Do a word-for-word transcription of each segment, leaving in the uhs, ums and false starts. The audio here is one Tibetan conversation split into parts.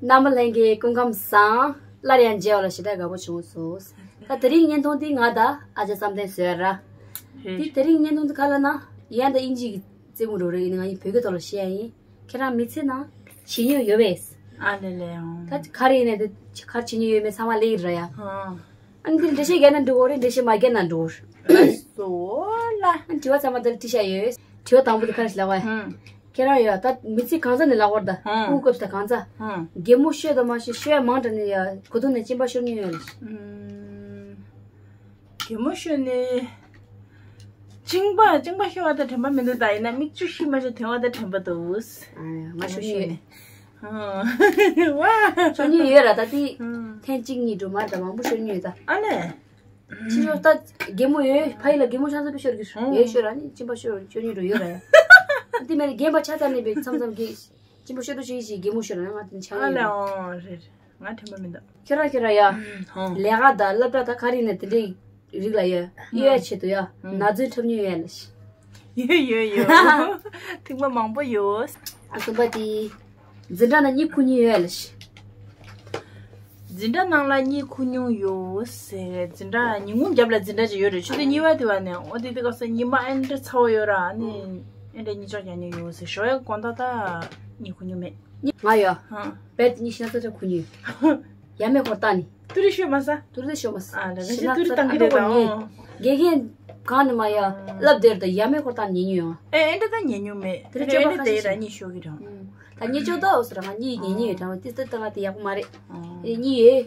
རྣམ་པ་ལྷན་རྒྱས་སྐུ་ཁམས་བཟང་། སླར་ཡང་མཇལ་བ་ལ་ཞེ་དྲག་དགའ་པོ་བྱུང་སོང་། ད་དེ་རིང་བརྙན་ཐུང་འདི་ང་དང་ཨ་ཅག་བསམ་གཏན་བཟོས་ར། འདི་དེ་རིང་བརྙན་ཐུང་འདི་ག་ལབ་ན་ཡན་ད་དབྱིན་ཇི་གི་རྩེད་མོ་འགྲོ་རེད། ཡིན་ན་ང་ཡིན་བོད་སྐད་ཐོག་ལ་བཤད་ཡ་ཡིན། ཁྱེད་རང་མི་ཚེ་ནང་བྱེད་མྱོང་ཡོད་པས། ཨ་ལེ་ལེ་ཨང་། ད་ག་རེ་ཡིན་ནའི་དེ་ག་རེ་བྱེད་མྱོང་ཡོད་མེད་ཚང་མ་ལེགས་ར་ཡ། ཨང་། ཨ་ནི་འདིར་འགྲེལ་བཤད་རྒྱག་ན་འགྲིག་གོ་རེད། འགྲེལ་བཤད་མ་རྒྱག་ན་འགྲིག་གོ་རེད། སོ་ལ། ཨ་ནི་དྲི་བ་ཚང་མ་འདིར་དྲིས་བཞག་ཡོད། དྲི་བ་དང་པོ་དེ་ག་རེ་ཞིག་ལབ་པ། ཁྱེད་རང་ཡ་ད་མི་ཚེ་གང་ས་ནས་ལབ་དགོས་རེད་ད། ཨང་། སྐུ་སྐབས་དང་གང་ས། ཨང་། གད་མོ་ཤོར་དང་མ་ཤོར། ཤོར་ཡ་མང་དྲགས་ནས་ཡ་གོ་ཐོག་ནས་གཅིན་པ་ཤོར་མྱོང་ཡོད་ལ། ཨང་། གད་མོ་ཤོར་ནས། གཅིན་པ་གཅིན་པ་ཤོར་བ་དང་དྲན་པ་མི་འདུག་ད་ཡིན་ན་མིག་ཆུ་ཤི་མ་ཤི་དོན་བ་དང་དྲན་པ་འདུག་ཨ་ང་ཤོར་ཤོར་ནས། ཨང་། ཝ། ཤོར་མྱོང་ཡོད་ར་ད་དེ། ཨང་། ཐེངས་གཅིག་གཉིས་འགྲོ་མ་རེད་ད་མང་པོ་ཤོར་མྱོང་ཡོད་ད། ཨ་ལེ། ཕྱི་ཕྱོགས་ད་གད་མོ་ཡོད་ཕ་ཡུལ་ལ་གད་མོ་ཆང་ས་པི་ཤོར་གི་ཧྲུ་ཡོད་ཤོར་ར་ནི་གཅིན་པ་ཤོར་ཤོར་མྱོང་འགྲོ་ཡོད་ར་ཡ། དེ་མེད་ན་རྒན་པ་ཆ་ཚང་ནས་པའི་མཚམས་མཚམས་གི་གཅིན་པ་ཤོར་དུ་ཤོར་ཡི་ཞིག་གད་མོ་ཤོར་ར་ང་དེ་ཆང་ཨ་ཡོད་ལེ་ར། ཨང་རེད་རེད། ང་དྲན་པ་མི་འདུག་ཁྱོད་རང་ཁྱོད་རང་ཡ། ཧང་། ལས་ཀ་དང་སློབ་གྲྭ་དང་ག་རེ་ཡིན་ན་དེ་འདྲའི་རིགས་ལ་ཡ་གཡོལ་ཡ་ཆེད་དུ་ཡ་ན་ཚོད་འཁྲབ་མྱོང་ཡོད་ལ་ཤི། ཡོད་ཡོད་ཡོད། ཐེངས་མ་མང་པོ་ཡོད། ཨ་གསུམ་པ་དེ། འཛིན་གྲྭ་ནང་གཉིད་ཁུག་མྱོང་ཡོད་ལ་ཤི། འཛིན་གྲྭ་ནང་ལ་གཉིད་ཁུག་མྱོང་ཡོད་ཟེར། འཛིན་གྲྭ་ཉིན་གུང་རྒྱབ་ལ་འཛིན་གྲྭ་ཅིག་ཡོད་རེད། ཆུ་ཚོད་གཉིས་པ་དེ་བ་ནས་ཨོ་དེ་དེ་ག་ས་ཉི་མ་ཨེ་འདྲ་ཚ་བོ་ཡོད་ར་ཨ་ནི་ཨེ་འདྲ་གཉིད་ཅོག་རྒྱག་མྱོང་ཡོད་ཟེར། ཞོགས་ཡ་དགོང་དག་ད་གཉིད་ཁུག་མྱོང་མེད། ང་ཡ། ཧང་། བེད་གཉིད་ཤི་ན་ཚ་ཚ་ཁུག་མྱོང་ཡ། མེད་ཁོ་ལྟ་ནི། ཏུ་རི་ཤོད་མ་ས། ཏུ་རི་ཤོད་མ་ས། ཨ་ལ་ལ་ཤི་ན་ཏུ་རི་ཚ་བཏང་གི་རེད་ད་ཨོ། དགེ་རྒན་གང་ནི་མ་ཡ། ལབ་དེར་ད་ཡ་མེད་ཁོ་ལྟ་ཉེ་ཉོ་ཡ། ཨེ་ཨེ་འདྲ་ད་ཉེ་ཉོ་མེད། ཏུ་རི་ཨེ་ཤོད་མ་འདྲ་ཁ་དེ་ཤི་ར་ཤི། གཉིད་ཤོད་གི་ར། ད་གཉིད་ཅོག་ད་འོ་ཟེར་ང་གཉིད་ཉེ་ཉོ་ཡོད་དྲང་བ་ཏི་ཏི་ཏི་ང་དེ་ཡག་པོ་མ་རེད། ཨེ་གཉིད་ཡོད།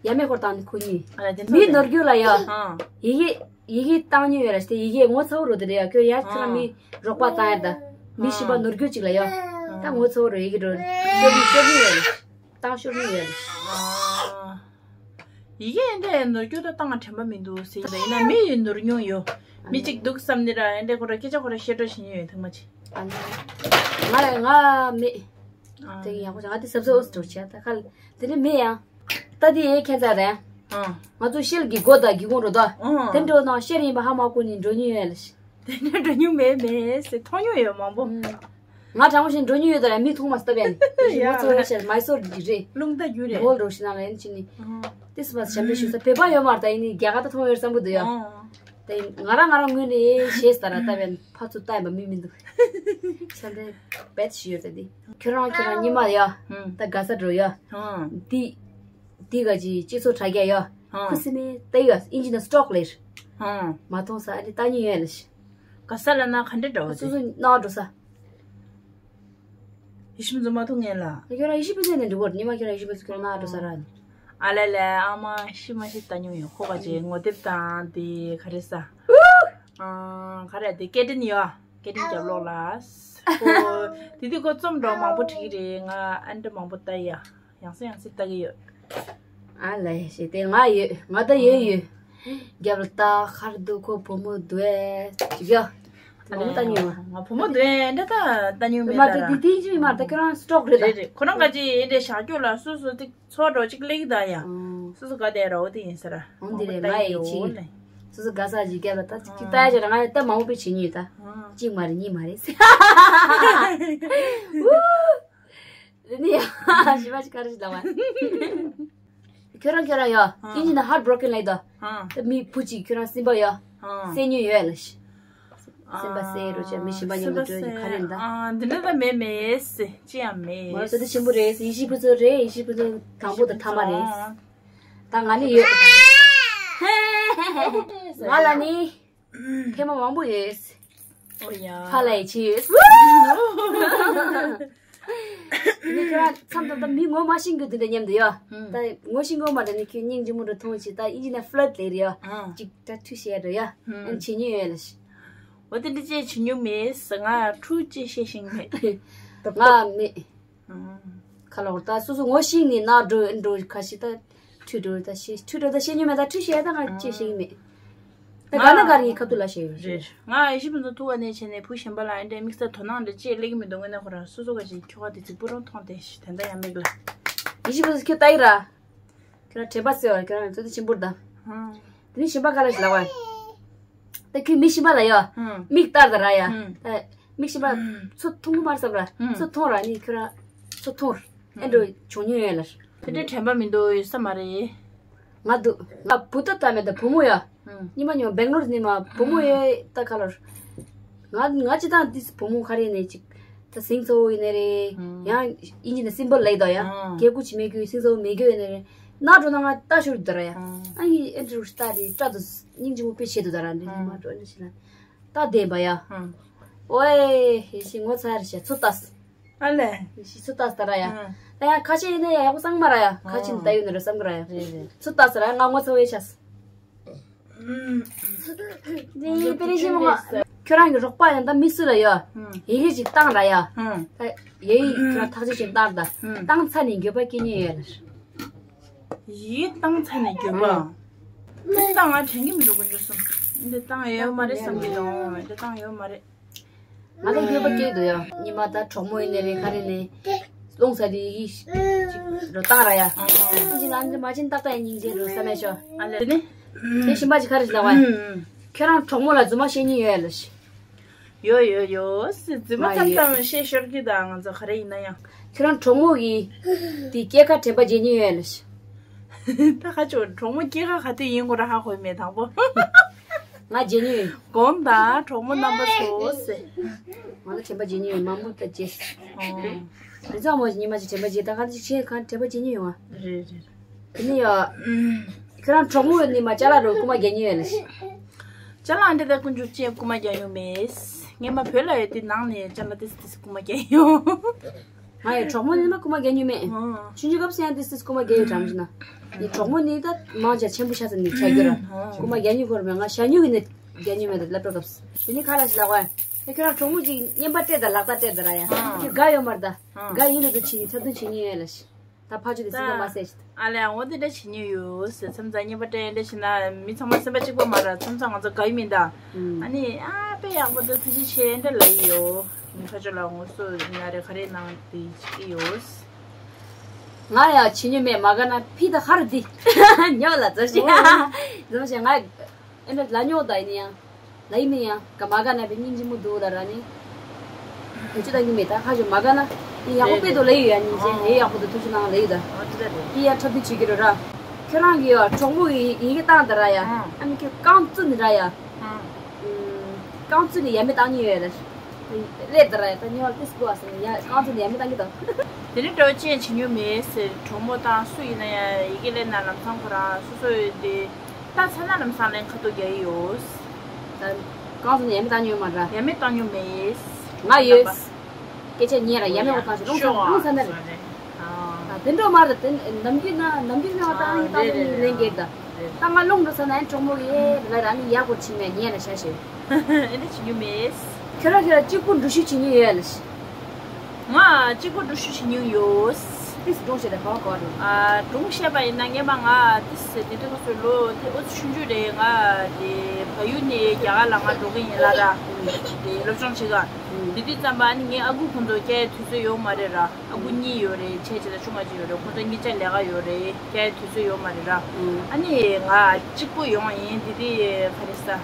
ཡ་མེད་ཁོ་ལྟ་ནི་ཁུག་མྱོང་ཡ། ཨ་ལ་དེ་མི་ཚོ་ནོར་རྒྱུ་ལ་ཡ། ཨ། ཡི་གེ་ཡི་གེ་བཏང་མྱོང་ཡོད་ར་ཤི་ཏེ་ཡི་གེ་ངོ་ཚ་བོ་རུ་དེ་རེད་ཡ། ཁྱོད་ཡ་ཁྱོད་རང་མི་རོགས་པ་བཏང་ཡ་ད། མི་ཤི་བ་ནོར་རྒྱུ་ཅིག་ལ་ཡ། ད་ངོ་ཚ་བོ་རུ་ཡི་གེ་འགྲོ་ཤོར་ཤོར་མྱོང་ཡོད་ར། བཏང་ཤོར་མྱོང་ཡོད་ར། ཡི་གེ་འདྲ་ནོར་རྒྱུ་ད་བཏང་དྲན་པ་མི་འདུག་ཟེར་ཡིན་ན་མི་ཡི་ནོར་མྱོང་ཡོད། མི་གཅིག་འདུག་བསམ་ནི་ར་འདྲ་ཁོ་ར་སྐད་ཆ་ཁོ་ར་བཤད་འགྲོ་བྱེད་མྱོང་ཡོད་ཐེངས་མ་གཅིག་ང་ང་མེད། དེ་ཡག་པོ་ང་དེ་གཟབ་གཟབ་འོ་སི་འགྲོ་བྱས་ད་ཁ་ལ་དེ་ནི་མེད་ཡང་། ད་དེ་ཡས་ཁྱད་མཚར་རེད། ང་ཚོ་ཤེལ་གྱི་སྒོ་དང་སྒེའུ་ཁུང་རུ་ད། དེ་འགྲོ་ནང་ཤེལ་ཡིན་པ་ཧ་མ་གོ་ནི་འགྲོ་མྱོང་ཡོད་ལ། དེ་ནས་འགྲོ་མྱོང་མེད་མེད་ཟེར་མཐོང་མྱོང་ཡོད་མང་པོ། ང་དྲང་པོ་བཞིན་འགྲོ་མྱོང་ཡོད་ད་ར་མི་མཐོང་མ་སྟབས་ཡན། ཡ་ང་ཚོ་ཤེལ་མའི་སོར་གྱི་རེད། རླུང་རྟ་རྒྱུ་རེད། མོལ་རོ་ཤི་ན་ལ་ཡན་ཕྱིན་ནི། དེ་སུ་མ་ཞབས་འདྲེན་ཞུ་ས་བོད་པ་ཡོད་མ་རེད་ད་ཡིན་ནི་རྒྱ་གར་ད་མཐོང་ཡོད་བསམ་གི་འདུག་ཡ། དེ་ང་རང་ང་རང་ངོས་ནས་ཤེས་ད་ར་ལྟ་བས་ཕ་ཚུ་ལྟ་ཡིན་པ་མི་མི་འདུག་ཤ་འདྲེ་བེད་ཤི་ཡོད་ད་དེ། ཁྱོད་རང་ཁྱོད་རང་ཉི་མ་ཡ། ད་ག་ས་འགྲོ་ཡ། དེ་དེ་ག་ཅི་སྤྱི་ཚོགས་དྲ་རྒྱ་ཡ། ཁུ་སི་མེ་ཏེ་ཡ་ཨིན་ཇི་ན་སི་ཊོག་ལེར། མ་མཐོང་ས་ཨ་ནི་ལྟ་ཉེ་ཡོད་ལ་ཤི། ག་ས་ལ་ན་ག་འདྲ་འདྲ་བ་སོ་སོ་ནག་འགྲོ་ས། ཡེ་ཤི་མི་ཚོ་མ་ཐུག་ངེས་ལ། ཁྱོད་རང་ཡེ་ཤི་མི་ཚོ་ནས་འགྲོ་གོ་ཉི་མ་ཁྱོད་རང་ཡེ་ཤི་མི་ཚོ་ཁྱོད་རང་ནག་འགྲོ་ས་ར་ནི། ཨ་ལེ་ལེ་ཨ་མ་ཤི་མ་ཤི་ལྟ་མྱོང་ཡོད་ཁོ་ག་ཅེ་ངོ་དེབ་དང་དེ་ག་རེ་ས། ཨ་ག་རེ་དེ་སྐད་འཕྲིན་ཡོད་སྐད་འཕྲིན་རྒྱབ་ལོག་ལ། ཁོ་དེ་དུས་ཁོ་རྩོམ་འགྲོ་མང་པོ་བྲིས་ཀྱི་རེད་ང་ཨ་འདྲ་མང་པོ་ལྟ་ཡ། ཡང་སེ་ཡང་སེ་ལྟ་གི་ཡོད། ཨ་ལས་ཞེས་དེ་ང་ཡོད་ང་ད་ཡོད་ཡོད། རྒྱབ་ལ་ལྟ་ཁར་འདུག་ཁོ་བུ་མོ་འདུག་ཨེ་ཅིག་ཡ། བུ་མོ་ལྟ་མྱོང་ང་བུ་མོ་འདུག་ཨེ་འདྲ་ད་ལྟ་མྱོང་མེད་མ་ད་དེ་ར། དེ་དེ་ཅིག་མ་ད་ཁྱོད་རང་སི་ཊོག་རེད་རེད་ད། རེད་ཁོ་རང་ག་ཅི་ཨེ་འདྲ་བཞག་རྒྱུ་ལ་སོ་སོ་ཏིག་ཚོ་འགྲོ་ཅིག་ལེགས་ད་ཡ། སོ་སོ་ག་དེ་ར་འོ་དེ་ཡིན་ས་ར། འོང་འདི་རེད་ང་ཡི་ཅིག་སོ་སོ་ག་ས་ཅིག་རྒྱབ་ལ་ད་ཅིག་ལྟ་ཡ་ཅིག་ར་ང་ཡི་ད་མང་པོ་བྱེད་ཉིད་ད། གཅིག་མ་རེད་གཉིས་མ་རེད། རེད་ནི་ཡ། ཞི་བ་ཅི་ག་རེ་ཞིག་ལབ་པ། ཁྱོད་རང་ཁྱོད་རང་ཡ། ཨིན་ཇི་ན་ཧར་ཊི་བྷི་རོ་ཀེན་ལབ་ད། ད་མི་བུ་གཅིག་ཁྱོད་རང་སེམས་པ་ཡ། སེམས་ཉོན་ཡོད་ལ་ཤི། སེམས་པ་སེ་རོ་ཅག་མི་ཞིམ་པ་ཉམས་ལ་འགྲོ་ཡི་ག་རེ་ད། འདི་འདྲ་ད་མེད་མེད་སེ་ཅི་ཡང་མེད། མ་སོ་དེ་ཆེན་པོ་རེད་ཡེ་ཤི་ཕུ་ཚོ་རེད་ཡེ་ཤི་ཕུ་ཚོ་དང་པོ་དང་ཐ་མ་རེད། ད་ང་ནི་ཡོད། ང་ལ་ནི། ཐེངས་མ་མང་པོ་ཡོད། ཨོ་ཡ། ཕ་ལ་ཡི་ཆི་ཡོད། ནི་ཁྱོད་རང་མཚམས་མཚམས་ད་མི་ངོ་མ་ཤེས་རྒྱུ་དེ་འདྲ་མཉམ་དུ་ཡོད། ད་ངོ་ཤེས་ངོ་མ་འདྲ་ནི་ཁྱོད་སྙིང་རྗེ་མོ་འདྲ་མཐོང་ཞིག་ད་ཨིན་ཇི་ན་ཕི་ལར་ཊི་ལེ་རེད་ཡོད། ཅིག་ད་ཁྲུས་བྱས་འགྲོ་ཡ། ཨ་ནི་བྱེད་ཉེན་ཡོད་ལ་ཤི། འོ་དེ་འདྲ་ཅེས་བྱེད་མྱོང་མེད་ཟེར་ང་ཁྲུས་ཅེས་བཤད་ཤེས་མེད། ང་མེད། ཁ་ལོག་ད་སོ་སོ་ངོ་ཤེས་ནི་ན་འགྲོ་འགྲོ་ཁ་ཤི་ད། ཁྲུས་འགྲོ་ད་ཤེས་ཁྲུས་འགྲོ་ད་ཤེས་ཉོན་མེད་ད་ཁྲུས་བཤད་ད་ང་ཅེས་ཤེས་མེད། ད་ག་ན་ག་རེ་ཡིན་ཁ་ཐུག་ལ་ཤེས་ཡོད་རེད། ང་ཨེ་ཤི་ཕུན་ཚོགས་ཐུག་པ་ནས་བྱས་ནས་བུ་གཞན་པ་ལ་ཨེ་འདྲའི་དམིགས་བསལ་དོ་སྣང་འདྲ་ཅེས་སླེབས་ཀྱི་མི་འདུག་དངོས་གནས་ཁོ་རང་སོ་སོ་ག་ཅིག་ཁྱོ་ག་དེ་རྫིག་པོ་རང་མཐོང་དེ་ཤི་དེ་འདྲ་ཡང་མེད་ལ། ཨེ་ཤི་ཕུན་ཚོགས་ཁྱོད་ལྟ་ཡི་ར། ཁྱོད་རང་དྲན་པ་གསོས་བ་ཁྱོད་རང་ཚོ་དེ་ཆེན་པོར་ད། དེ་ནི་གཞན་པ་ག་ལ་ཞིག་ལབ་པ། ད་ཁྱོད་མི་གཞན་པ་ལ་ཡ། ཧུམ། མིག་ལྟར་ད་ར་ཡ། ཧུམ། ད་མིག་གཞན་པ་ཚུར་མཐོང་གི་མ་རེད་བསམ་ར། ཧུམ། ཚུར་མཐོང་ར་ནི་ཁྱོད་རང་ཚུར་མཐོང་ར། ཨེ་འགྲོ་བྱུང་མྱོང་ཡོད་ལ། དེ་འདྲའི་དྲན་པ་མི་འདུག་ཡོད་ས་མ་རེད། ང་འདུག་ང་བུ་ད་ད་མེད་ད་བུ་མོ་ཡ། ཧུམ། ཉི་མ་ཉོ་སྦེང་ལོར་ནི་མ་བུ་མོ་ཡོད་ད་ཁ་ལོར། ང་ང་ཅི་དང་ཏིས་བུ་མོ་ཁ་རེ་ནས་ཅིག་ད་སིང་ཚོ་ཡིན་ནི་རེད། ཧུམ། ཡང་ཨིན་ཇི་ནས་སིམ་བོལ་ལེགས་དོ་ཡ། ཧུམ། གལ་ཀུ་ཅི་མེད་ཀུ་སིང་ཚོ་མེད་ཀུ་ཡིན་ནི་རེད། ན་འགྲོ་ན་ང་ལྟ་ཤོར་དུ་ར་ཡ། ཧུམ། ཨ་ཡི་ཨེ་འདྲ་རུ་ལྟ་རེད་སྐྲ་དུ་སྙིང་རྗེ་མོ་དཔེ་བྱེད་དུ་ད་ར་འདི་ཉི་མ་འགྲོ་ནི་ཞིག་ལ་ལྟ་བདེན་པ་ཡ། ཧུམ། ཨོའེ་ཧེ་ཤི་ངོ་ཚ་རེ་ཤ་ཚུ་ལྟ་སི། ཨ་ལས། ཤི་ཚུ་ལྟ་སི་ད་ར་ཡ། ཧུམ། ད་ཡང་ཁ་ཤས་ཡིན་ན་ཡ་ཡག་པོ་སང་མ་ར་ཡ། ཁ་ཆེ་ནི་ད་ཡོད་ནི་ར་སང་མ་ར་ཡ། རེད་རེད། ཚུ་ལྟ་སི་ར་ཡ་ང་ངོ་ཚ་བའི་ཤ་སི། འདི་པེ་རེ་ཤི་མོ་ང་། ཁྱོད་རང་གི་རོགས་པ་ཡང་ད་དམིགས་བསལ་ལ་ཡོད། ཧུམ། ཡི་གེ་ཅིག་བཏང་ར་ཡ། ཧུམ། ད་ཡི་གེ་ཁྱོད་རང་ཐག་གཅོད་ཅིག་བཏང་ད། ཧུམ། བཏང་ཚར་ནས་འགྱོད་པ་སྐྱེ་ཉེན་ཡོད་ལ། ཡི་གེ་བཏང་ཚར་ནས་འགྱོད་པ། ཧུམ། ད་ང་དྲན་གྱི་མི་འདུག་གོ་འཇུ་སོང་། འདི་བཏང་ཡོད་མ་རེད་བསམ་གྱི་ཡོང་། འདི་བཏང་ཡོད་མ་རེད། ང་ལ་འགྱོད་པ་སྐྱེ་འདུག་ཡ། ཉི་མ་ད་གྲོགས་མོ་ཡིན་ནའི་རེད་ག་རེ་ནས། སློང་ས་དེ་ཡི་ཅིག་རོ་བཏང་ར་ཡ། ཅི་ལ་འདི་མ་ཅིན་ཏག་ཏག་ཡིན་སྙིང་རྗེ་རོ་བསམ་མེད་ཤོ། ཨ་ལས་ནི། དེ་ཞིམ་པ་ཅིག་ག་རེ་ཞིག་ལ་བ་ཡ། ཁྱོད་རང་གྲོགས་མོ་ལ་རྫུན་མ་བཤད་ཉིན་ཡོད་ཡ་ལ་ཤི། ཡོད་ཡོད་ཡོད་སི་རྫུན་མ་མཚམས་མཚམས་བཤད་ཤོར་གི་ད་ང་ཚོ་ག་རེ་ཡིན་ན་ཡང་། ཁྱོད་རང་གྲོགས་མོ་གི་དེ་སྐྱེས་ཁ་དྲན་པ་བརྗེད་ཉིན་ཡོད་ཡ་ལ་ཤི། ད་ཁ་ཆོ་གྲོགས་མོ་སྐྱེས་ཁ་ག་དུས་ཡིན་དགོས་ར་ཧ་གོ་མེད་དང་པོ། ང་རྗེ་ཉིད་ཡིན། དགོངས་དག་གྲོགས་མོ་རྣམ་པ་ཚོ་ཟེར། ང་ལ་དྲན་པ་རྗེ་ཉིད་ཡིན་མང་པོ་ལྟ་རྗེས། ཨོ། རི་ཚང་མོ་ཉི་མ་ཞིག་དྲན་པ་རྗེས་ད་ག་ཅིག་བྱས་གང་དྲན་པ་རྗེ་ཉིད་ཡོང་བ། རེད་རེད། དེ་ནི་ཡ། ཁྱོད་རང་གྲོགས་མོ་ཡོད་ནི་མ་ཅ་ལག་རུ་རྐུ་མ་རྒྱག་ཉིད་ཡོད་ལ། ཅ་ལག་འདི་ད་ཀུན་འཇུག་ཅན་རྐུ་མ་རྒྱག་ཡོང་མེད། ངས་མ་བོད་ལ་ཡོད་དེ་ནང་ནས་ཅ་ལག་ཏིས་ཏིས་རྐུ་མ་རྒྱག་ཡོང་། ང་ཡི་གྲོགས་མོ་ནི་མ་རྐུ་མ་རྒྱག་ཉུལ་མེད། ཆུང་ཆུང་སྐབས་སུ་ཡང་ཏིས་ཏིས་རྐུ་མ་རྒྱག་ཡོད་གྲམ་ཞིག་ན། ཡི་གྲོགས་མོ་ནི་ད་མང་ཆེ་ཆེན་པོ་ཤ་ཚ་ནི་ཆ་རྒྱུ་ར། རྐུ་མ་རྒྱག་ཉུལ་ཁོར་མེད་ང་ཞ་ཉུལ་གི་ནི་རྒྱག་ཉུལ་མེད་ད་སླེབས་འགྲོ་སྐབས་སུ། དེ་ནི་ཁ་ལ་ཞིག་ལ་བ། ད་ཁྱོད་རང་གྲོགས་མོ་ཅིག་བརྙན་པར་སྤྲད་ད་ལག་བརྡ་སྤྲད་ད་ར་ཡ། ཁྱོད་དགའ་ཡོད་མར་ད། དགའ་ཡིན་ལ་དུ་ཕྱིན་ནི་འཁྲབ་སྟོན་བྱེད་ཉུལ་ཡོད་ལ་ཤི། ད་ཕ་ཆུ་དེ་སེམས་ཁ་མ་ཟད་ཤི། ཨ་ལས་འོ་དེ་འདྲ་བྱེད་ཉེན་ཡོད་ཟེར་མཚམས་མཚམས་བརྙན་པར་སྤྲད་འདྲ་བྱེད་ན་མི་ཚང་མ་སེམས་པ་གཅིག་པ་མ་རེད་མཚམས་མཚམས་ང་ཚོ་དགའ་ཡི་མིན་ད། ཨ་ནི་ཨ་དཔེ་ཡག་པོ་འདུག་ཐུགས་རྗེ་ཆེ་འདྲ་ལབ་ཡི་ཡོད། མི་ཁ་ཆོ་ལ་ངོ་སོ་ཡིན་ན་རེ་ག་རེ་གནང་དེ་བྱེད་ཀྱི་ཡོད། ང་ཡ་བྱེད་ཉེན་མེད་མ་དགའ་ན་ཕི་ད་ཧར་དི་ཉོ་ལ་ཛར་ཤི་ཛར་ཤི་ང་ཨེ་འདྲ་ལ་ཉོ་ད་ཡིན་ཡང་། ལ་ཡིན་ནི་ཡང་ག་མ་ག་ན་བའི་སྙིང་རྗེ་མོ་འདུག་ལ་ར་ནི། བེད་སྤྱོད་བཏང་གི་མེད་ད་ཁ་ཞོ་མ་ག་ན། ཡི་ཡག་པོ་དཔེ་འདུག་ལ་ཡི་ཡ་སྙིང་རྗེ་ཡི་ཡག་པོ་འདུག་ཐུགས་རྗེ་གནང་ལ་ཡི་ད། ཡི་ཡ་འཁྲབ་སྟེ་བྱེད་ཀྱི་རོ་ར། ཁྱོད་རང་གི་ཡ་གྲོགས་མོ་ཡི་ཡི་གེ་བཏང་ད་ར་ཡ། ཨ་ནི་ཁྱོད་རྐང་བཙུགས་ནི་ར་ཡ། རྐང་བཙུགས་ནི་ཡ་མེད་བཏང་ཉེ་ཡོད་ལ། ལས་ད་ར་ཡ་ད་ཉེ་བ་ཏིས་དགོས་ཨ་སི་ནི་ཡ་རྐང་བཙུགས་ནི་ཡ་མེད་བཏང་གི་ད། དེ་ནི་འགྲོ་ཅན་བྱེད་ཉུལ་མེད་ཟེར་གྲོགས་མོ་དང་སུ་ཡིན་ན་ཡང་ཡི་གེ་ལས་ན་ལམ་སང་ཁོ་རང་སོ་སོ་ཡོད་དེ། ད་ཚ་ན་ལམ་སང་ལན་ཁ་ཐོག་རྒྱག་ཡི་ཡོད། ད་གང་སོང་ན་ཡ་མེད་བཏང་ཉོས་མ་ར། ཡ་མེད་བཏང་ཉོས་མེད། ང་ཡོད། སྐད་ཆ་ཉན་ར་ཡ་མེད་འོ་བཏང་ཞིག་རླུང་ཚ་རླུང་ཚ་ན་རེད། ད་དེ་འགྲོ་མ་ར་དེ་ནམ་རྒྱུན་ན་ནམ་རྒྱུན་ན་བཏང་ཡི་བཏང་ཉོས་ལན་རྒྱག་ད། ད་ང་རླུང་འགྲོ་ས་ན་ཡང་གྲོགས་མོ་གི་ལ་ར་ནི་ཡག་པོ་བྱིན་མེད་ཉན་ར་ཤ་ཤེ། ཨེ་འདྲ་བྱེད་རྒྱུ་མེད། ཁྱོད་ར་ཁྱོད་ར་གཅིག་པུ་འགྲུལ་བཞུད་བྱེད་ཉེན་ཡོད་ལ་ཤི། ང་གཅིག་པུ་འགྲུལ་བཞུད་བྱེད་མྱོང་ཡོད། ཏིས་སྒྲུང་བཤད་ད་ག་བ་ག་བ་རེད། ཨ་སྒྲུང་བཤད་པ་ཡིན་ན་ངས་མ་ང་ཏིས་དེ་དུས་ཁ་སོ་ལོ་དེ་ཨོ་ཆུང་ཆུང་རེད་ང་དེ་བལ་ཡུལ་ནས་རྒྱ་གར་ལ་ང་འགྲོ་གི་ཡིན་ལ་ར། དེ་སློབ་སྦྱོང་བྱེད་ག་དེ་དུས་ཙམ་པ་ནི་ངའི་ཨ་ཁུ་ཁོང་ཚོ་སྐྱེལ་དུས་ཚོད་ཡོད་མ་རེད་ར། ཨ་ཁུ་གཉིས་ཡོད་རེད་ཆེ་ཆེ་དང་ཆུང་བ་གཅིག་ཡོད་རེད་ཁོང་ཚོ་གཉིས་ཆ་ལས་ཀ་ཡོད་རེད་སྐྱེལ་དུས་ཚོད་ཡོད་མ་རེད་ར། ཨ་ནི་ང་གཅིག་པུ་ཡོང་ཡིན་དེ་དུས་ག་རེ་ས།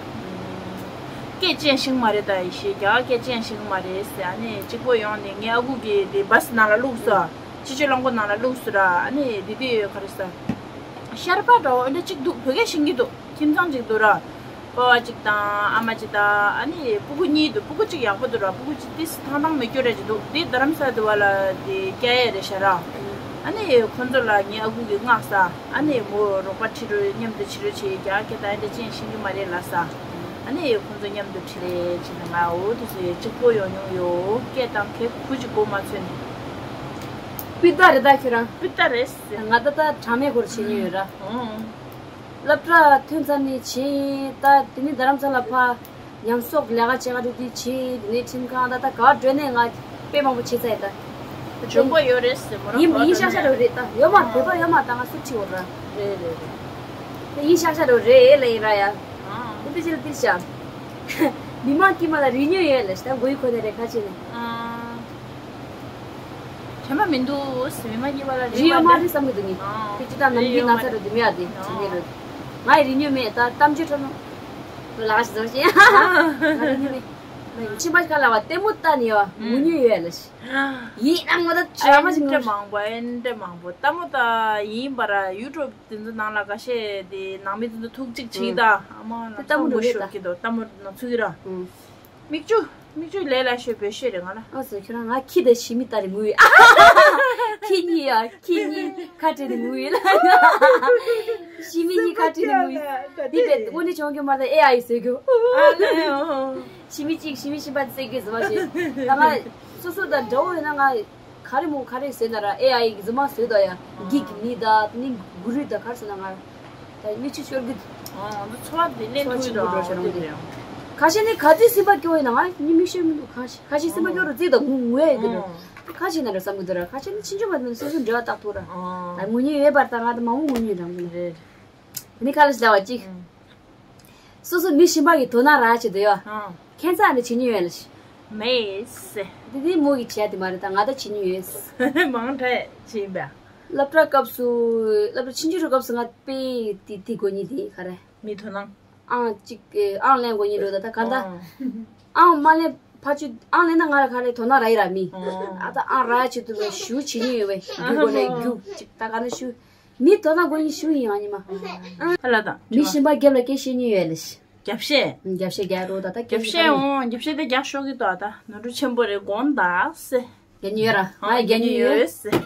སྐད་ཅན་ཤེས་མ་རེད་ད་ཡེ་ཤེས་རྒྱ་གར་སྐད་ཅན་ཤེས་མ་རེད་ཟེར་ཨ་ནི་གཅིག་པོ་ཡོང་ནས་ངའི་ཨ་ཁུ་གིས་དེ་བ་སི་ནང་ལ་བླུགས་སོ། སྤྱི་སྤྱོད་རླངས་འཁོར་ནང་ལ་བླུགས་སོ་ར་ཨ་ནི་དེ་དུས་ག་རེ་ཟ། ཤར་པ་འདྲ་བོ་འདྲ་གཅིག་འདུག་བོད་སྐད་ཤེས་ཀྱི་འདུག་ཁྱིམ་ཚང་གཅིག་འདུག་ར། སྤོ་བ་གཅིག་དང་ཨ་མ་གཅིག་དང་ཨ་ནི་སྤུ་གུ་གཉིས་འདུག་སྤུ་གུ་གཅིག་ཡག་པོ་འདུག་ར་སྤུ་གུ་གཅིག་ཏིས་ཐང་ཐང་མི་སྐྱོ་ར་གཅིག་འདུག་དེ་རྡ་རམ་ས་དུ་བ་ལ་དེ་སྐྱ་ཡས་རེད་ཤ་ར། ཨ་ནི་ཁོ་ཚོ་ལ་ངའི་ཨ་ཁུ་གིས་མངགས་ས། ཨ་ནི་མོ་རོགས་པ་ཁྲིད་རོགས་མཉམ་དུ་ཁྲིད་རོགས་བྱེད་རྒྱ་སྐད་དང་ཨེ་འདྲ་ཅན་ཤེས་ཀྱི་མ་རེད་ལ་ས། ཨ་ནི་ཁོང་ཚོ་མཉམ་དུ་ཁྲིད་རེད་བྱས་ནས་ང་འོ་དུས་སུ་གཅིག་པོ་ཡོང་མྱོང་ཡོད་སྐད་དང་གེ་ཁུ་གཅིག་གོ་མ་ཚོད་ནས། སྤུས་དག་རེད་ད་ཁྱོད་རང་། སྤུས་དག་རེད་ཟེར། ང་ད་ད་གྲངས་མེད་སྐོར་བྱེད་མྱོང་ཡོད་ར། ཨོ། སློབ་གྲྭ་ཐོན་ཚར་ནས་བྱས་ཡིན་ད་དེ་ནི་རྡ་རམ་ས་ལ་ཕ། ཉམས་གསོག་ལས་ཀ་བྱེད་ག་འགྲོ་དུས་བྱེད་དེ་ནས་ཁྲིམས་ཁང་ད་ལྟ་ག་འགྲོ་ནས་ང་དཔེ་མང་པོ་བྱེད་ཚར་ཡིན་ད། འཇོན་པོ་ཡོད་རེད་ཟེར་མོ་རང་ཡིན་ག་ཡིན་འགྲོ་ཤག་ཤག་ནས་རེད་ད་ཡོད་མ་བོད་པ་ཡོད་མ་ད་ང་སུ་ཁྲི་འོར་ར། རེད་རེད་རེད། དེ་ཡིན་ཤག་ཤག་འགྲོ་རེད་ལ་ཡིན་ར་ཡ། ཨང་། དེ་ཅི་ལ་དེ་ཤག་མི་མང་དཀྱིལ་མ་ལ་རིག་ཉོ་ཡོད་ལ་ཤི་ད་མགོ་ཡི་ཁོ་ནས་རེད་ཁ་ཆེ་ནས། ཨང་། དྲན་པ་མི་འདུག་ཟེར་མི་མང་དཀྱིལ་མ་ལ་རིག་ཡོད་མ་རེད་བསམ་གི་འདུག་ངས། ཨང་། དེ་ཅི་ད་ནམ་རྒྱུན་ན་ཚ་རུ་དེ་མི་ཡ་དེ་ཅི་ནས་རུ། ང་ཡི་རིག་ཉོ་མེད་ད་གཏམ་བརྗོད་ཁྲོད་ནོ། ལགས་ཞེས་ཟེར་ཞིང་། ང་ནི་མི་ཕྱིན་པ་ག་ལ་བ་ལྟད་མོ་ལྟ་ནི་ཡོད། ངུ་མྱོང་ཡོད་ལ་ཞིག་ཡིན་ན་ངོ་ད་ཨ་ཅག་མ་ཞིག་ངུ། ཨེ་འདྲ་མང་པོ་ཨེ་འདྲ་མང་པོ་ལྟད་མོ་ལྟ་ཡིན་པ་ར་ཡུ་ཊུབ་དེ་ཚོ་ནང་ལ་ཁ་ཤས་དེ་ནང་མི་དེ་ཚོ་ཐུག་ཅིག་བྱེད་ད་ཨ་མ་ལ་ལྟད་མོ་ལྟད་མོ་འགྲོ་ཤོར་གི་འདུག་ལྟད་མོ་ནང་ཚུགས་ཀྱི་ར། མིག་ཆུ། མིག་ཆུ་ལས་ལ་ཤོད་བོད་ཤོད་རེད་ང་ལ། ཨ་ཙི་ཁྱོད་རང་ང་ཁྱི་དང་ཞི་མི་ལྟ་རེ་ངུ་ཡོད། ཁྱི་གཉིས་ཡ་ཁྱི་གཉིས་ཁ་བྲལ་ནས་ངུ་ཡོད་ལ། ཞི་མི་གཉིས་ཁ་བྲལ་ནས་ངུ་ཡོད། འདི་བས་དངོས་གནས་བྱུང་གི་མ་རེད་ཨེ་ཨའི་བཟོས་རྒྱུ། ཨ་ལས་ཨོ། ཞི་མི་གཅིག་ཞི་མི་གཞན་པ་བསད་རྒྱུ་ཟེར་བ་ཞིག་ད་ང་སོ་སོ་དང་འདྲ་བོ་ཡོད་ན་ང་ག་རེ་མོ་ག་རེ་བཟོས་ན་ར་ཨེ་ཨའི་གི་རྫུན་མ་བཟོས་དོ་ཡ། འགྱིག་གི་མི་དང་ནི་གུ་རུ་དང་ག་རེ་བཟོས་ན་ང་། ད་མིག་ཆུ་ཤོར་གི་འདུག་ཨང་། འདི་ཚོར་བ་འདི་ལེན་ཚོར་ཐུབ་ཆེན་པོ་འགྲོ་ཤོར་འདུག་ཁ་ཤས་ནི་ག་ཚོད་སེམས་པ་སྐྱོ་བའི་ནང་ང་ཉི་མིག་ཤོར་མི་འདུག་ཁ་ཤས་ཁ་ཤས་སེམས་པ་སྐྱོ་རུ་རྩིས་དང་ངུ་ངུ་ཡ་ཡོད་གི་འདུག་ཁ་ཤས་ན་ར་བསམ་གི་འདུག་ར་ཁ་ཤས་ནི་ཕྱིན་ཆོད་མ་འདུག་སོ་སོ་འབྲེལ་བ་བཏགས་ཐུབ་ར། ད་ངུ་མྱོང་ཡོད་པར་ད་ང་ད་མང་པོ་ངུ་མྱོང་རང་གི་ནི་རེད། དེ་ནི་ཁ་ལ་ཞིག་ལ་བ་གཅིག་སོ་སོ་མི་གཞན་པ་གི་དོ་སྣང་རག་བྱེད་དུ་ཡོད། ཁྱད་མཚར་ནི་བྱེད་མྱོང་ཡོད་ལ་ཞིག་མེད། འདི་འདི་མོ་གི་བྱས་དེ་མ་རེད་ད་ང་ད་བྱེད་མྱོང་ཡོད། མང་དྲགས་བྱེད་པ། སློབ་གྲྭ་སྐབས་སུ་སློབ་གྲྭ་ཆུང་ཆུང་རུ་སྐབས་སུ་ང་དཔེ་དེ་དེ་དགོས་ཉིད་དེ་ག་རེ། མི་དོ་སྣང་། ཨང་གཅིག་ཨང་ལེན་དགོས་ཉིད་རུ་ད་ད་ག་ད། ཨང་མ་ལེན་ཕ་ཆུ་ཨང་ལེན་ན་ང་ལ་ག་རེ་དོ་སྣང་རག་ཡི་ར་མི། ཨ་ད་ཨང་རག་ཆེད་དུ་བས་ཞུ་བྱེད་ཉིད་ཡོད་བས་རྒྱུ་དགོས་ལས་རྒྱུ་གཅིག་ད་ག་ན་ཞུ། མི་དོ་སྣང་དགོས་ཉིད་ཞུ་ཡིན་ཨང་ཉི་མ། ཨ་ལ་ད། མི་གཞན་པ་རྒྱབ་ལ་སྐད་བཤད་ཉིད་ཡོད་ལ་ཞིག་རྒྱབ་བཤད། རྒྱབ་བཤད་རྒྱག་རོགས་ད་ད་རྒྱབ་བཤད་འོང་རྒྱབ་བཤད་དེ་རྒྱག་ཤོག་གི་ཏོ་ད་ནོར་འཁྲུལ་ཆེན་པོ་རེད་དགོངས་དག་སེ། རྒྱག་ཉིན་ཡོད་ར་ང་ཡི་རྒྱག་ཉིན་ཡོད།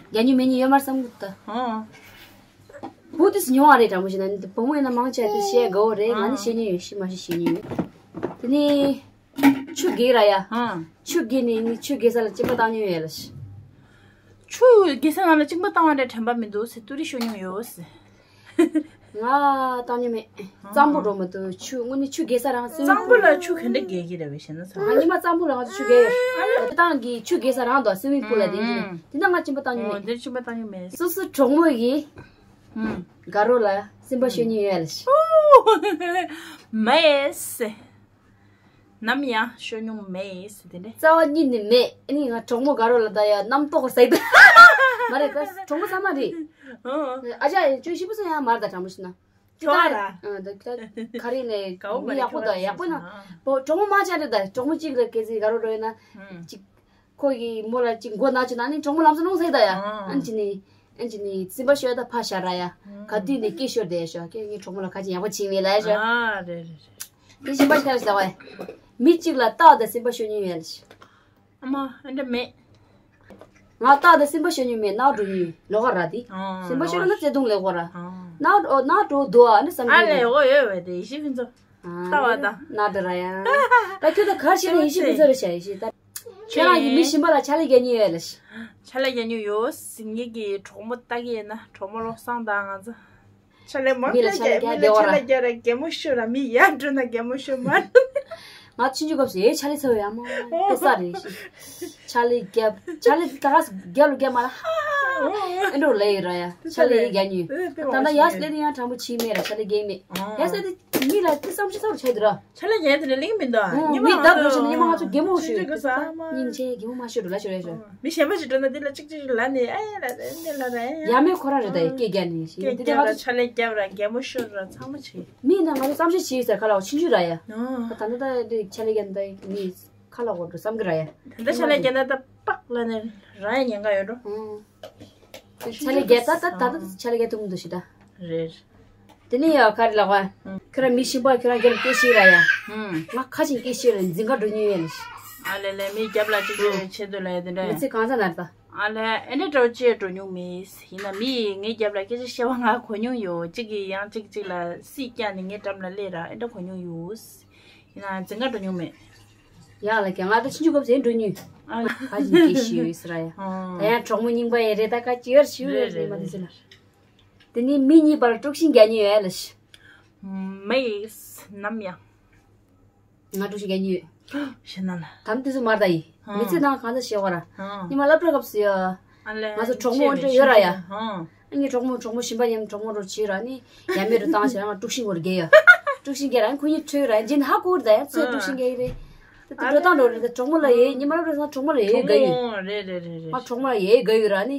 རྒྱག་ཉིན་མེད་ཉིན་ཡོད་མར་བསམ་གི་ཏོ། བུ་དུས་ཉུང་བ་རེད་དྲང་མོ་ཞིག་ན་བུ་མོ་ཡིན་ན་མང་ཆེ་དེ་བཤད་དགའ་བོ་རེད་ང་ནི་བཤད་ཉིན་ཡོད་ཤི་མ་ཤི་བཤད་ཉིན་ཡོད། དེ་ནི་ཆུ་རྒྱས་ར་ཡ། ཆུ་རྒྱས་ནི་ནི་ཆུ་རྒྱས་ས་ལ་གཅིན་པ་བཏང་ཉིན་ཡོད་ལ་ཤི། ཆུ་རྒྱས་ས་ནང་ལ་གཅིན་པ་བཏང་བ་འདྲ་དྲན་པ་མི་འདུག་ཟེར་ཏུ་རི་ཤོར་མྱོང་ཡོད་ཟེར། ང་བཏང་མྱོང་མེད། གཙང་པོ་འགྲོ་མ་འདུག་ཆུ་དངོས་གནས་ཆུ་རྒྱས་ས་རང་སུ་མིང་གཙང་པོ་ལ་ཆུ་ག་འདྲ་རྒྱས་ཀྱི་རེད་བས་ཞེ་ན་ཚ། ང་ཉི་མ་གཙང་པོ་ལ་ང་ཚོ་ཆུ་རྒྱས་ཡོད། ཏང་གི་ཆུ་རྒྱས་ས་རང་དང་སུ་མིང་པུ་ལ་དེ་ཡིན་དེ་ན་ང་གཅིན་པ་བཏང་མྱོང་མེད། འདིར་གཅིན་པ་བཏང་མྱོང་མེད། སོ་སོ་གྲོགས་མོ་ཡིས་དགའ་རོགས་ལ་སེམས་པ་ཤོད་ཉིན་ཡོད་ལ་ཤི། མེད་ཟེར། ནམ་ཡང་ཤོད་མྱོང་མེད་ཟེར་དེ་འདྲ། རྩ་བ་ཉིད་ནས་མེད་ཨ་ནི་ང་གྲོགས་མོ་དགའ་རོགས་ལ་ད་ཡ་རྣམ་རྟོག་ཟ་ཡི་ད། མ་རེད་ད་གྲོགས་མོ་ཚང་མ་རེད། ཨ་ཅག་ཡང་ཅུང་ཞིབ་པོ་སོང་ཡང་མར་ད་དྲང་པོ་ཞིག་ན། ཁྱོད་ད་ཨ་ད་ད་ག་རེ་ནས་མི་ཡག་པོ་ད་ཡག་པོ་ན། བོ་གྲོགས་མོ་མང་ཆེ་རེད་ད་གྲོགས་མོ་གཅིག་ལ་སྐད་ཆ་དགའ་རོགས་འགྲོ་ཡོད་ན། གཅིག་ཁོ་གི་མོ་ལ་གཅིག་མགོ་ན་ཆུ་ན་ནི་གྲོགས་མོ་ལམ་སང་ལོང་ཟེར་ད་ཡ། ཨ་ཅི་ནི། ཨ་ཅི་ནི་སེམས་པ་ཤོར་ད་ཕ་ཤ་ར་ཡ། ག་དུས་ནས་སྐད་ཤོར་བསྡད་ཤོག་ཁྱེད་ངའི་གྲོགས་མོ་ལ་ཁ་ཅིག་ཡག་པོ་བྱིན་མེད་ལ་ཤོག་ཨ་རེད་རེད་རེད། དེ་གཞན་པ་ཞིག་ལ་ཟ་བས། མི་གཅིག་ལ་རྟག་ཏུ་སེམས་པ་ཤོར་མྱོང་ཡོད་ལ་ཤོག་ཨ་མ་ཨ་འདྲ་མེད། ང་རྟག་ཏུ་སེམས་པ་ཤོར་མྱོང་མེད་ནག་འགྲོ་མྱོང་ལོ་ག་ར་དེ། སེམས་པ་ཤོར་ན་བརྩེ་དུང་ལས་གོ་ར། ནག་འགྲོ་ནག་འགྲོ་དོ་ཨ་ནི་བསམ་གྱི་ཨ་ལས་འོ་ཡོད་བས་དེ་ཡེ་ཤེས་ཕུན་ཚོགས། ལྟ་བ་དང་ནག་འགྲོ་ར་ཡ། ད་ཁྱོད་ད་གར་ཤེས་ན་ཡེ་ཤེས་ཕུན་ཚོགས་རེ་བྱ་ཡེ་ཤེས་ད། ཁྱོད་རང་གི་མི་གཞན་པ་ལ་ཕྱག་ལས་རྒྱག་མྱོང་ཡོད་ལ་ཤི། ཕྱག་ལས་རྒྱག་མྱོང་ཡོད་ཟིན་ངེད་ཀྱི་གྲོགས་མོ་ལྟ་གི་ཡིན་ན་གྲོགས་མོ་བློ་བཟང་དང་ང་ཚོ། ཕྱག་ལས་མང་མི་ལ་ཕྱག་ལས་རྒྱག་བསྡད་པ་ར། ཕྱག་ལས་རྒྱག་ར་གད་མོ་ཤོར་ར་མི་ཡར་འགྲོ་ན་གད་མོ་ཤོར་མ་ར། ང་ཆུང་ཆུང་སྐབས་སུ་ཨེ་ཕྱག་ལས་ཚར་བ་ཡ་མ་ཨེ་ས་རེད་ཤི། ཕྱག་ལས་རྒྱབ་ཕྱག་ལས་ད་ག་རྒྱབ་ལ་རྒྱབ་མ་ལ་ཧ་ཨེ་འགྲོ་ལེ་ཡི་ར་ཡ་ཕྱག་ལས་ཡི་རྒྱ་ཉུས་ད་ལྟ་ཡ་སི་ལེ་ནི་ཡང་དྲང་པོ་ཆི་མེད་ར་ཕྱག་ལས་རྒྱག་མེད་ཡ་སི་ལེ་མི་ལ་དེ་བསམ་ཤེས་ཚ་བོ་བྱས་འདུག་ར། ཕྱག་ལས་རྒྱག་དེ་ལས་ལེགས་མི་འདུག་ཨ། ཉི་མ་མི་ལྡབ་འགྲོ་ཞིག་ཉི་མ་ང་ཚོ་གད་མོ་ཤོར་ཡོད་སྙིང་རྗེ་གད་མོ་མ་ཤོར་འགྲོ་ལ་ཤོར་ཡ་ཤོར། མི་གཞན་པ་ཞིག་འགྲོ་ན་འདི་ལ་གཅིག་གཅིག་ལ་ནི་ཨེ་ལ་རེ་འདི་ལ་རེ་ཡ། ཡ་མེད་ཁོ་རང་རེད་ད་ཡ་སྐད་རྒྱག་ནི་ཞིག་སྐད་འདི་ལ་རྒྱབ་ང་ར་ཚོ་ཕྱག་ལས་རྒྱབ་ར་གད་མོ་ཤོར་ར་ཚང་མ་བྱེད། མི་ཡིན་ན་ང་ཚོ་བསམ་ཤེས་བྱེད་ཟེར་ཁ་ལ་བ་ཆུང་ཆུང་ར་ཡ། ད་ད་ལྟ་ད་འདི་ཕྱག་ལས་རྒྱག་ནི་ད་མི་ཁ་ལ་བ་འགྲོ་བསམ་གི་ར་ཡ། ད་ལྟ་ཕྱག་ལས་རྒྱག་ན་ད་པག་ལ་ནི་ར་ཡ་ཉེན་ཁ་ཡོད་འགྲོ། ཕྱག་ལས་རྒྱག་ད་ད་ད་ད་ཕྱག་ལས་རྒྱག་ཐུབ་མི་འདུག་ཞིག་ད། རེད། དེ་ནས་ཡ་ག་རེ་ལབ་དགོས། ཁྱོད་རང་མི་གཞན་པ་ཁྱོད་རང་རྒྱབ་ལ་སྐད་ཤེས་ར་ཡ། ང་ཁ་ཆེ་སྐད་ཤེས་ར་འཛིན་ག་འགྲོ་མྱོང་ཡོད་ལ། ཨ་ལེ་ལེ་མི་རྒྱབ་ལ་གཅིག་གཅིག་ཆེད་དུ་ལ་ཡ་དེ་འདྲ་མི་ཡ། ཚེ་གང་ཚ་ན་རེད་ད། ཨ་ལེ་ཨེ་འདྲ་འདྲ་བོ་ཅེས་འགྲོ་མྱོང་མེད། ཡིན་ན་མི་ཡིས་ངའི་རྒྱབ་ལ་སྐད་ཆ་བཤད་པ་ང་གོ་མྱོང་ཡོད། གཅིག་གིས་ཡང་གཅིག་གཅིག་ལ་སྲིད་བསྐྱངས་ནས་ངའི་འགྲམ་ལ་སླེབས་ར་ཨེ་འདྲ་གོ་མྱོང་ཡོད། ཡིན་ན་འཛིན་ག་འགྲོ་མྱོང་མེད། ཡང་ལ་ཀྱང་ང་ད་ཆུང་ཆུང་སྐབས་སུ་ཨེ་འགྲོ་མྱོང་། ཨ་ཁ་ཆེ་སྐད་ཤེས་ཡོད་ཟེར་ར་ཡ། ད་ཡང་གྲོགས་མོ་རྙིང་པ་ཡ་རེད་ད་ཁ་ཅིག་ཡར་ཤེས་ཡོད་རེད་མ་དེ་ཚོ་ལ། དེ་ནི་མི་གཉིས་བར་དཀྲུག་ཤིང་རྒྱག་ཉེན་ཡོད་ལ་ཤི། མེད་ནམ་ཡང་། ང་དཀྲུག་ཤིང་རྒྱག་ཉེན་ཡོད། ཤི་ན་ལ། དམ་དུས་སུ་མར་ད་ཡི། མི་ཚེ་ནང་གང་ཚ་ཤེས་བ་ར། ཉི་མ་སློབ་གྲྭ་སྐབས་སུ་ཡ། ང་ཚོ་གྲོགས་མོ་འདྲ་ཡོད་ར་ཡ། ཨ་ངའི་གྲོགས་མོ་གྲོགས་མོ་གཞན་པ་མཉམ་གྲོགས་མོ་འགྲོ་བྱེད་ར་ནི། ཡ་མེད་རུ་བཏང་བྱས་ང་དཀྲུག་ཤིང་བོར་རྒྱལ་ཡ། དཀྲུག་ཤིང་རྒྱལ་ར་ཁོ་གཉིས་ཁྲོས་ར་འཇིན་ཧ་གོ་ར་ད་ཡ་ཚོས་དཀྲུག་ཤིང་རྒྱལ་ཡི་རེད། དེ་འགྲོ་སྟངས་འགྲོ་རེད་ད་གྲོགས་མོ་ལ་ཡེ་ཉི་མ་སློབ་གྲྭ་སང་གྲོགས་མོ་ལ་ཡེ་དགའ་ཡོད། རེད་རེད་རེད་རེད། ང་གྲོགས་མོ་ལ་ཡེ་དགའ་ཡོད་ར་ནི།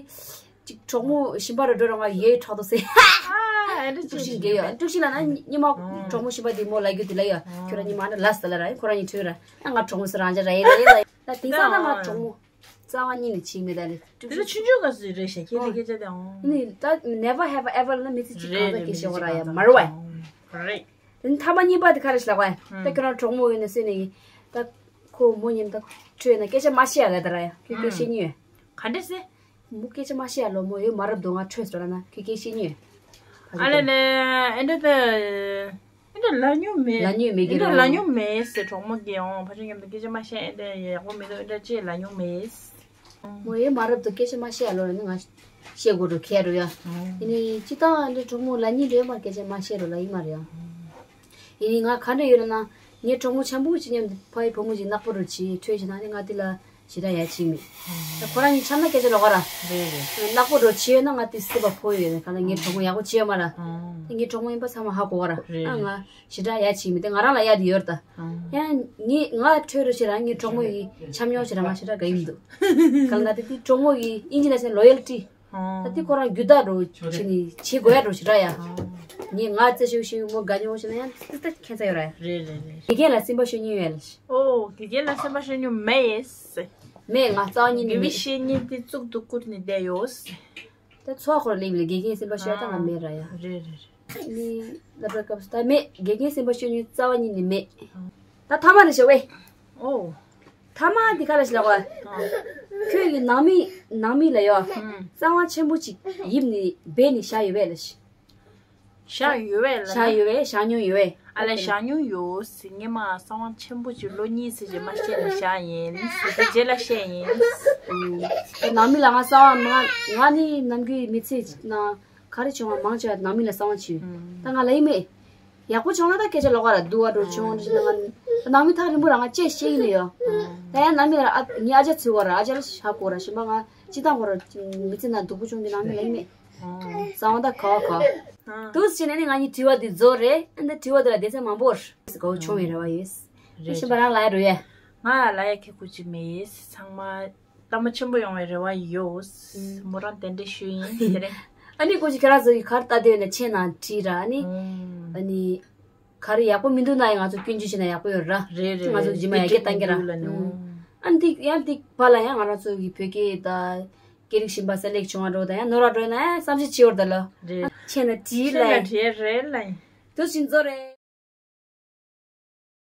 ཅིག་གྲོགས་མོ་གཞན་པ་རུ་འགྲོ་ར་ང་ཡེ་ཁྲག་ཏོ་སེ། ཨ་ ཨ་འདྲ་དཀྲུག་ཤིང་རྒྱག་ཡོད། དཀྲུག་ཤིང་ལ་ན་ཉི་མ་གྲོགས་མོ་ཤི་པ་དེ་མོ་ལ་རྒྱུ་དེ་ལ་ཡོད། ཁྱོད་རང་ཉི་མ་འདྲ་ལ་ས་ལ་ར་ཁོ་རང་ཉིད་ཁྲོས་ར། ཨ་ང་གྲོགས་མོ་སུ་རང་ཅག་ར་ཡེ་ར་ཡེ་ལ། ད་དེང་སང་ད་ང་གྲོགས་མོ་རྩ་བ་ཉིད་ནས་བྱེད་མེད་ད་ལེ། དེ་ཚོ་ཆུང་ཆུང་ག་ཚོད་རེད་ཤག་ཁྱེད་ཀྱི་སྐད་ཆ་དེ་ཨང་། ནི་ད་never have ever ལ་མི་ཚེ་གཅིག་གང་ལྟར་སྐད་ཆ་བཤད་དགོས་ར་ཡ་མ་རེད་བ། རེད། དེ་ནི་ཐ་མ་གཉིས་པ་དེ་ག་རེ་ཞིག་ལབ་དགོས་ཡ། ད་ཁྱོད་རང་གྲོགས་མོ་ཡིན་ན་སེ་ནི་ད་ཁོ་མོ་ཉིན་ད་ཁྲོས་ན་སྐད་ཆ་མ་བཤད་ཡ་ལ་ད་ར་ཡ་ཁྱོད་སྐད་བཤད་ཉིན་ཡོད། ག་འདྲ་སེ། མོ་སྐད་ཆ་མ་བཤད་ཡ་ལོ་མོ་ཡོད་མ་རབས་འདུག་ང་ཁྲོས་སོ་ར་ན་ཁྱོད་སྐད་བཤད་ཉིན་ཡོད། ཨ་ལེ་ལེ། ཨེ་འདྲ་ད། ཨེ་འདྲ་ལ་ཉུང་མེད། ལ་ཉུང་མེད་ཀྱི་ཨེ་འདྲ་རེད། ལ་ཉུང་མེད་ཟེར་གྲོགས་མོ་གིས་ཨོང་ཕ་ཆེན་མཉམ་དུ་སྐད་ཆ་མ་བཤད་ཨེ་འདྲ་ཡག་པོ་མི་འདུག་ཨེ་འདྲ་ཅེས་ལ་ཉུང་མེད། མོ་ཡེ་མ་རབས་དུ་སྐད་ཆ་མ་བཤད་ལོ་ནི་ང་བཤད་དགོས་རུ་ཁྱེད་རུ་ཡ། ཡིན་ནི་ཅི་ཏང་འདི་གྲོགས་མོ་ལ་ཉིན་རེ་མ་སྐད་ཆ་མ་བཤད་རུ་ལ་ཡིན་མ་རེད་ཡ། ཡིན་ནི་ང་ག་འདྲ་ཡོད་ལ་ན་ངའི་གྲོགས་མོ་ཆེན་པོ་ཅིག་མཉམ་དུ་ཕ་ཡི་བུ་མོ་ཅིག་ནག་པོ་རུ་ཆི་ཁྲོས་ཅི་ན་ནི་ང་དེ་ལ་ཞེ་དྲག་ཡ་ཆི་མེད། ད་ཁོ་རང་གཉིས་ཆ་ན་སྐད་ཆ་ལོག་ག་ར། རེད་རེད། ནག་པོ་རུ་ཆི་ཡོད་ན་ང་དེ་སྲིད་པ་ཕོ་ཡོད་ནི་ག་ལ་ངའི་གྲོགས་མོ་ཡག་པོ་ཆི་ཡོད་མ་ར། ངའི་གྲོགས་མོ་ཡིན་པ་ཚང་མ་ཧ་གོ་ག་ར། རེད་ཨ་ང་རེད། ཞེ་དྲག་ཡ་ཆི་མེད་དེ་ང་རང་ལ་ཡ་དེ་ཡོད་ད། ཡང་ངས་ང་ཁྲོས་རུ་ཞེ་རང་ངའི་གྲོགས་མོ་ཡི་ཆམ་མྱོང་ཞེ་རང་ང་ཞེ་དྲག་ག་ཡིན་འདུག་ག་ལ་ན་དེ་དེ་གྲོགས་མོ་ཡི་ཨིན་ཇི་ལ་ཟེར་ལོ་ཡལ་ཊི། ད་དེ་ཁོ་རང་རྒྱུ་དག་རུ་བྱེད་ནི་བྱེད་དགོས་ཡ་རུ་ཞེ་དྲག་ཡ། ངས་ང་རྩེ་ཤོག་ཤིག་མོ་དགའ་ཉོ་ཞེ་ན་ཡང་ཏི་ཏ་ཁྱད་མཚར་ཡོད་ར་ཡ། རེད་རེད་རེད། དགེ་རྒན་ལ་སེམས་པ་ཤོར་ཉེན་ཡོད་ལ། ཨོ་དགེ་རྒན་ལ་སེམས་པ་ཤོར་ཉེན་མེད་ཡེས། མེད་ང་རྩ་བ་ཉིད་ནས་དགེ་བའི་མེད། བཤེས་གཉེན་དེ་གཙུག་ཏུ་བཀུར་ནས་བསྡད་ཡོད། ད་ཚོགས་ཁོར་སླེབས་ལ་དགེ་རྒན་སེམས་པ་ཤོར་ད་ང་མེད་ར་ཡ། རེད་རེད་རེད། ནི་ལབ་པའི་སྐབས་སུ་ད་མེད་དགེ་རྒན་སེམས་པ་ཤོར་ཉེན་རྩ་བ་ཉིད་ནས་མེད། ད་ཐ་མ་ནས་ཞོག་ཝེ། ཨོ། ཐ་མ་འདི་ག་ལ་ཞིག་ལབ་པ། ཁྱོད་ཀྱི་ནང་མི་ནང་མི་ལ་ཡོད། གསང་བ་ཆེན་པོ་ཅིག་ཡིབ་ནི་བེད་ནི་བཞག་ཡོད་པས་ལ་ཤི། བཞག་ཡོད་པས་ལ་བཞག་ཡོད་པས་བཞག་མྱོང་ཡོད་པས། ཨ་ལས་བཞག་མྱོང་ཡོད་ཟེར་ངས་མ་གསང་བ་ཆེན་པོ་ཅིག་ལོ་གཉིས་ཙམ་ཅིག་མ་བཤད་ནས་བཞག་ཡིན་ཟེར་དེ་རྗེས་ལ་བཤད་ཡིན། ནང་མི་ལ་ང་གསང་བ་མ་ང་ནི་ནམ་རྒྱུན་མི་ཚེ་ནང་ག་རེ་བྱུང་བ་མང་ཆེ་བ་ནང་མི་ལ་གསང་བ་བྱོས། ད་ང་ལ་ཡིན་མེད། ཡག་པོ་བྱུང་ན་ད་སྐད་ཆ་ལོག་ག་ར་སྡུག་བ་འགྲོ་བྱུང་འདྲ་ཞིག་ན་ང་ནང་མི་ཐག་རིང་པོ་ར་ང་ཅེས་བཤད་ཡིན་ལ་ཡོད། ད་ཡང་ནང་མི་ལ་ཨ་ངའི་ཨ་ཅག་ཚུལ་བ་ར་ཨ་ཅག་ལ་ཧ་གོ་ར་ཞིམ་པ་ང་ཅི་ད་གོ་ར་མི་ཚེ་ན་སྡུག་པོ་བྱུང་གི་ནང་མི་ལ་ཡིན་མེད། གསང་བ་ད་ག་བ་ག་དུས་ཕྱིན་ནས་ནི་ང་གཉིས་དྲི་བ་འདི་རྫོགས་རེད། ཨ་ནི་དྲི་བ་འདི་ལ་སྡེ་ཚན་མང་པོ་རེད་གོ་བྱུང་བའི་རེ་བ་ཡོད། རེད་ཞིམ་པ་རང་ལ་ཡ་རུ་ཡ། ང་ལ་ཡ་ཁེ་ཁུ་ཅི་མེད་ཚང་མ། ལྟ་མ་ཆེན་པོ་ཡོང་བའི་རེ་བ་ཡོད། མོ་རང་གདན་འདྲེན་ཞུས་ཡིན་དེ་རིང་། ཨ་ནི་ཀུ་ཅི་ཁྱེད་རང་ཚོ་གི་གར་ལྟ་དེ་ནས་ཆེ་ན་བྲིས་ར་ཨ་ནི། ཨ་ནི། གར་ཡག་པོ་མི་འདུག་ན་ཡང་ང་ཚོ་སྐྱོན་བརྗོད་བྱས་ན་ཡག་པོ་ཡོད་ར། རེད་རེད་ང་ཚོ་རྗེས་མ་ཡར་རྒྱས་གཏང་གི་ར། ཨ་ནི་ཡང་འདི་བར་ལ་ཡང་ང་རང་ཚོ་གི་བོད་སྐད་དང་། སྐད་རིགས་གཞན་པ་སེ་ལེགས་བྱུང་བ་འགྲོ་དང་ཡང་ནོར་བ་འགྲོ་ན་ཡང་བསམ་ཤེས་བྱེད་འོར་ད་ལ། རེད། ཆེ་ན་བྲིས་ཆེ་ན་ལ། བྲིས་རེད་ལ། དུ་ཕྱིན་ཚོ་རེད།